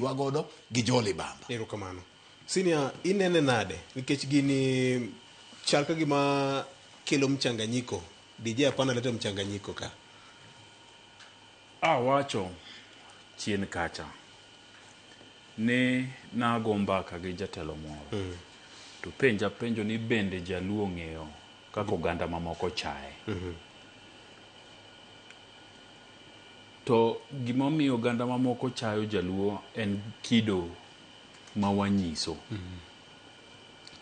Wagodo gi jolibamba. Erokamano. Senior, inene nade? Nikech gini chal ka gima kelo mchanganyiko. DJ hapana leta mchanganyiko ka. Awacho chien kacha ni nago mbaka gi jatelo moro mm. To penja penjo ni bende jaluo ong'eyo kaka oganda mamoko chaye mm -hmm. To gima omiyo oganda mamoko chayo jaluo en kido ma wanyiso.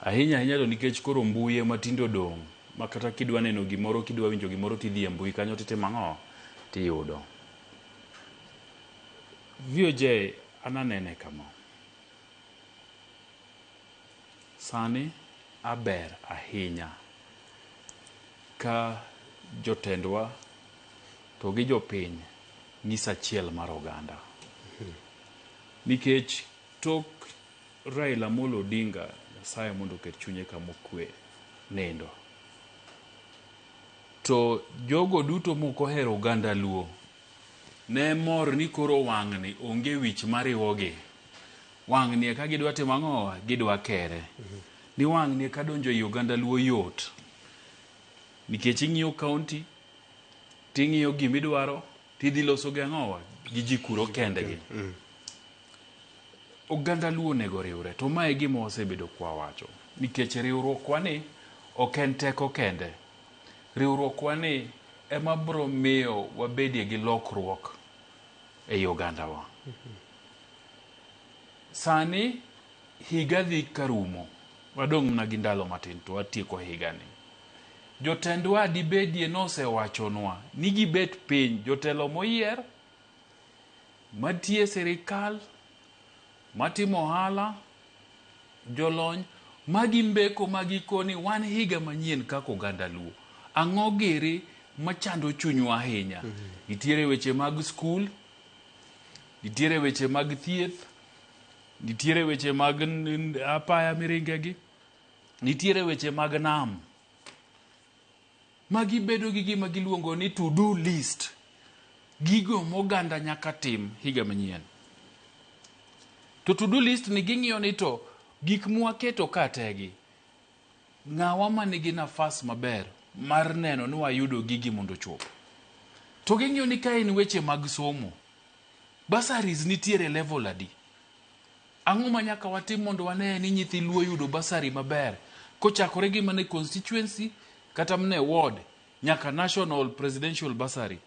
Ahinya ahinya to nikech koro mbui ema tinde odong' ma kata kidwa neno gimoro, kidwa winjo gimoro tidhi e mbui kanyo titimo ang'o? Tiyudo. VOJ an anene kama. Sani aber ahinya ka jotendwa to gi jopiny nyiso achiel mar oganda. Nikech tok Raila Amolo Odinga, Nyasaye mondo oket chunye kama okwe, nindo. To jogo duto mok ohero oganda Luo ne mor ni koro wang'ni onge wich mariwogi. Wang'ni eka gidwa timo ang'owa? Gidwa kere. Ni wang'ni eka donjo ei oganda Luo yot. Nikech ing'iyo county, ting'iyo gimidwaro, tidhi loso gi ang'owa? Gi ji kuro kendgi. Oganda Luo onego riwre. To ma e gima wasebedo kwawacho. Nikech riwruokwa ni ok en teko kende. Riwruokwa ni ema biro miyo wabedie gi lokruok ei ogandawa. Sani higa dhi karumo. Wadong' mana gi ndalo matin to watieko higani. Jotendwa dibedie nosewachonwa ni gibet piny, jotelo moyier, matiyo e sirikal, matimo ohala, jolony, magi mbeko ma gikoni wan higa manyien kaka oganda Luo. Ang'o giri machando chunywa ahinya? Nitiere weche mag skul, nitiere weche mag thieth, nitiere weche mag apaya miringegi, nitiere weche mag nam. Magi bedo gi gima giluongo ni to do list. Gigo moganda nyaka tim higa manyien. To to do list ni ging'iyo ni to gik mwaketo ka tegi, ng'awa manigi nafas maber mar neno ni wayudo gigi mondo ochop. To ging'iyo ni ka en weche mag somo, bursaries nitiere level adi? Ang'o ma nyaka watim mondo wane ni nyithi Luo yudo bursary maber kochakore gi mana e constituency kata mana e ward nyaka national presidential bursary?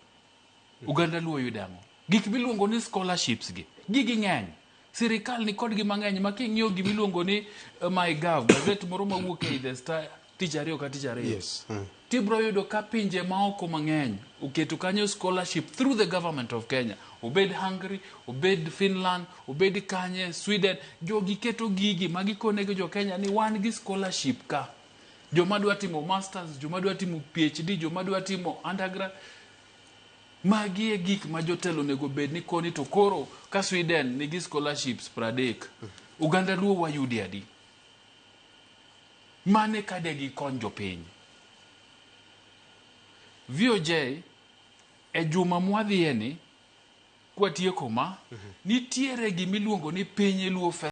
Oganda Luo yudo ang'o? Gik miluongo ni scholarships gi, gigi ng'eny. Sirikal ni kodgi mang'eny ma king'iyo gimiluongo ni MyGov, gazet moro mawuok ei The Star tich ariyo ka tich ariyo. Yes. Tibro yudo ka pinje maoko mang'eny oketo kanyo scholarship through the government of Kenya. Obed Hungary, obed Finland, obed kanye, Sweden. Jogi keto gigi ma gikonegi jo Kenya ni wan gi scholarship ka. Joma dwa timo masters, joma dwa timo PhD, joma dwa timo undergrad. Magi e gik ma jotelo onego bed ni koni to koro ka Sweden nigi scholarships 30, oganda Luo wayudi adi? Mane ka de gikony jopiny. VOJ e juma mwadhiye ni kwatieko ma nitiere gimiluongo ni Piny Luo Festival.